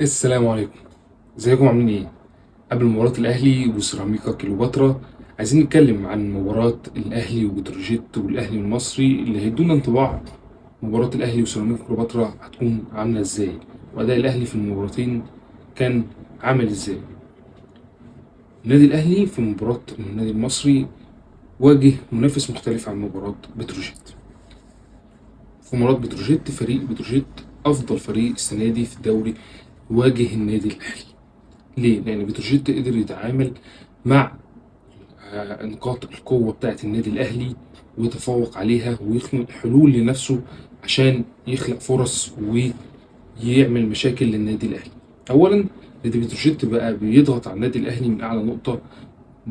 السلام عليكم، ازيكم؟ عاملين ايه؟ قبل مباراة الاهلي وسيراميكا كليوباترا عايزين نتكلم عن مباراة الاهلي وبتروجيت والاهلي المصري اللي هيدونا انطباع مباراة الاهلي وسيراميكا كليوباترا هتكون عاملة ازاي، واداء الاهلي في المباراتين كان عامل ازاي. النادي الاهلي في مباراة النادي المصري واجه منافس مختلف عن مباراة بتروجيت. في مباراة بتروجيت فريق بتروجيت افضل فريق السنة دي في الدوري واجه النادي الاهلي. ليه؟ لأن بتروجيت قدر يتعامل مع نقاط القوة بتاعة النادي الأهلي ويتفوق عليها ويخلق حلول لنفسه عشان يخلق فرص ويعمل مشاكل للنادي الأهلي. أولاً نادي بتروجيت بقى بيضغط على النادي الأهلي من أعلى نقطة،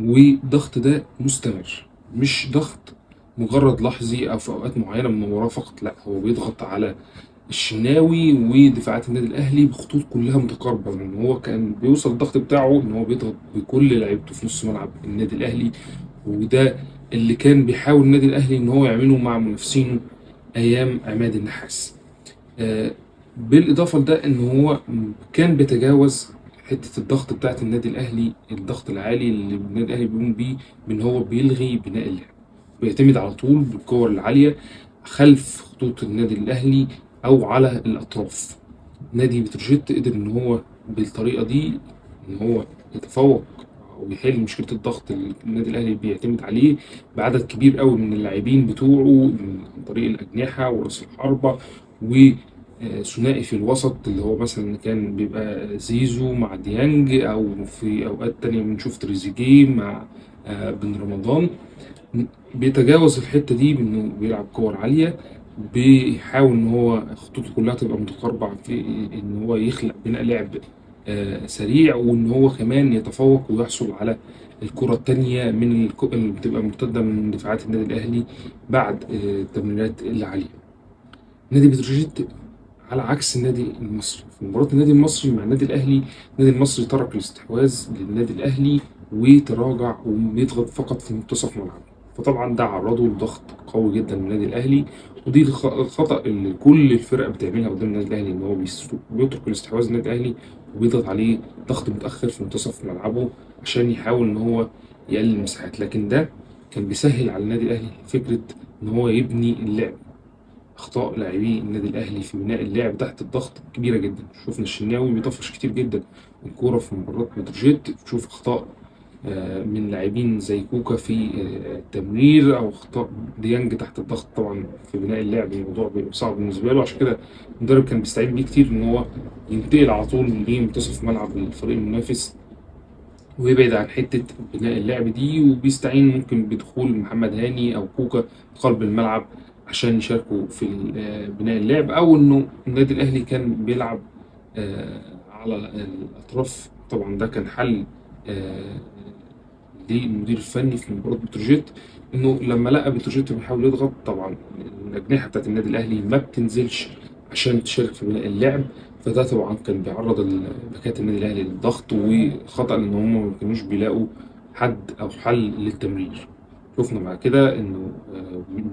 والضغط ده مستمر، مش ضغط مجرد لحظي أو في أوقات معينة من المباراة فقط، لا هو بيضغط على الشناوي ودفاعات النادي الاهلي بخطوط كلها متقاربة، لان هو كان بيوصل الضغط بتاعه ان هو بيضغط بكل لعيبته في نص ملعب النادي الاهلي، وده اللي كان بيحاول النادي الاهلي ان هو يعمله مع منافسينه ايام عماد النحاس. بالاضافة لده ان هو كان بيتجاوز حتة الضغط بتاعت النادي الاهلي، الضغط العالي اللي النادي الاهلي بيقوم بيه بان هو بيلغي بناء اللعب، بيعتمد على طول بالكور العالية خلف خطوط النادي الاهلي او على الاطراف. نادي بتروجيت قدر ان هو بالطريقة دي ان هو يتفوق ويحل مشكلة الضغط اللي النادي الاهلي بيعتمد عليه بعدد كبير قوي من اللاعبين بتوعه عن طريق الاجنحة وراس الحربة وثنائي في الوسط اللي هو مثلا كان بيبقى زيزو مع ديانج، او في اوقات تانية بنشوف تريزيجيه مع بن رمضان. بيتجاوز الحتة دي بانه بيلعب كور عالية، بيحاول ان هو خطوطه كلها تبقى متقاربة في ان هو يخلق بناء لعب سريع، وان هو كمان يتفوق ويحصل على الكرة التانية من اللي بتبقى مرتدة من دفاعات النادي الاهلي بعد التمريرات اللي عليه. نادي بتروجيت على عكس النادي المصري في مباراة النادي المصري مع النادي الاهلي، النادي المصري ترك الاستحواذ للنادي الاهلي وتراجع وبيضغط فقط في منتصف ملعبه، فطبعا ده عرضه لضغط قوي جدا من النادي الاهلي، ودي الخطأ اللي كل الفرق بتعملها قدام النادي الاهلي، ان هو بيترك الاستحواذ للنادي الاهلي وبيضغط عليه ضغط متأخر في منتصف ملعبه عشان يحاول ان هو يقلل المساحات، لكن ده كان بيسهل على النادي الاهلي فكرة ان هو يبني اللعب. اخطاء لاعبي النادي الاهلي في بناء اللعب تحت الضغط كبيرة جدا، شفنا الشناوي بيطفش كتير جدا الكورة في مباراة بتروجيت، تشوف اخطاء من لاعبين زي كوكا في التمرير او اخطاء ديانج تحت الضغط. طبعا في بناء اللعب الموضوع بيبقى صعب بالنسبة له، عشان كده المدرب كان بيستعين بيه كتير ان هو ينتقل على طول لمنتصف ملعب الفريق المنافس ويبعد عن حتة بناء اللعب دي، وبيستعين ممكن بدخول محمد هاني او كوكا قلب الملعب عشان يشاركوا في بناء اللعب، او انه النادي الاهلي كان بيلعب على الاطراف. طبعا ده كان حل للمدير الفني في مباراة بتروجيت، انه لما لقى بتروجيت بيحاول يضغط، طبعا الاجنحة بتاعت النادي الاهلي ما بتنزلش عشان تشارك في بناء اللعب، فده طبعا كان بيعرض باكات النادي الاهلي للضغط وخطأ، لان هم ما كانوش بيلاقوا حد او حل للتمرير. شفنا بعد كده انه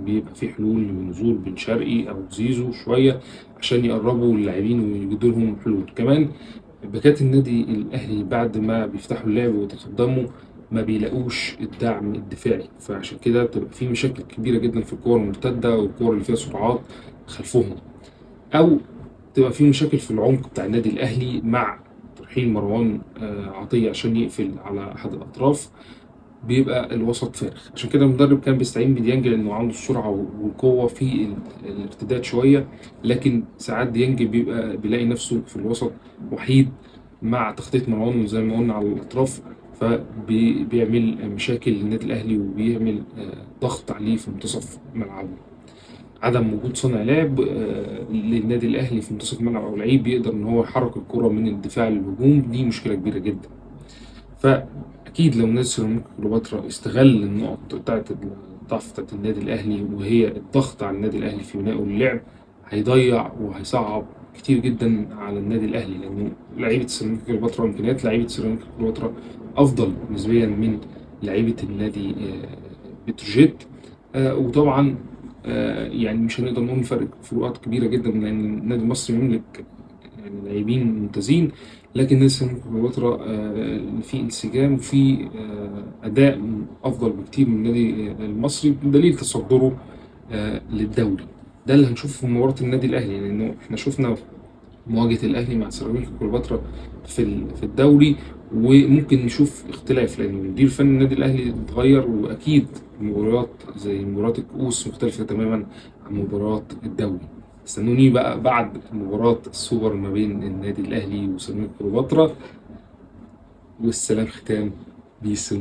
بيبقى في حلول لنزول بن شرقي او زيزو شوية عشان يقربوا اللاعبين ويجدوا لهم حلول. كمان باكات النادي الاهلي بعد ما بيفتحوا اللعب ويتقدموا ما بيلاقوش الدعم الدفاعي، فعشان كده بتبقى في مشاكل كبيرة جدا في الكور المرتدة والكور اللي فيها سرعات خلفهم، او تبقى في مشاكل في العمق بتاع النادي الاهلي مع ترحيل مروان عطية عشان يقفل على احد الاطراف، بيبقى الوسط فارغ. عشان كده المدرب كان بيستعين بديانج لانه عنده السرعة والقوه في الارتداد شوية، لكن ساعات ديانج بيبقى بيلاقي نفسه في الوسط وحيد مع تغطيه مروان زي ما قلنا على الاطراف، فبيعمل مشاكل للنادي الاهلي وبيعمل ضغط عليه في منتصف ملعبه. عدم وجود صانع لعب للنادي الاهلي في منتصف الملعب او لعيب بيقدر ان هو يحرك الكره من الدفاع للهجوم، دي مشكلة كبيرة جدا. فاكيد لو نادي سيراميكا كليوباترا استغل النقط بتاعت الضعف بتاعت النادي الاهلي وهي الضغط على النادي الاهلي في بنائه اللعب، هيضيع وهيصعب كتير جدا على النادي الاهلي، لانه لعيبة سيراميكا كليوباترا امكانيات لعيبة سيراميكا كليوباترا افضل نسبيا من لعيبة النادي بتروجيت. وطبعا مش هنقدر نقول فرق فروقات كبيرة جدا، لان النادي المصري يملك يعني لاعبين ممتازين، لكن نادي سيراميكا كليوباترا في انسجام وفي اداء افضل بكتير من النادي المصري بدليل تصدره للدوري. ده اللي هنشوفه في مباراة النادي الاهلي، لانه احنا شفنا مواجهة الاهلي مع سيراميكا كليوباترا في الدوري، وممكن نشوف اختلاف لان مدير فني النادي الاهلي اتغير، واكيد مباريات زي مباراة الكؤوس مختلفة تماما عن مباراة الدوري. استنوني بقى بعد مباراة السوبر ما بين النادي الاهلي وسيراميكا كليوباترا، والسلام ختام. peace.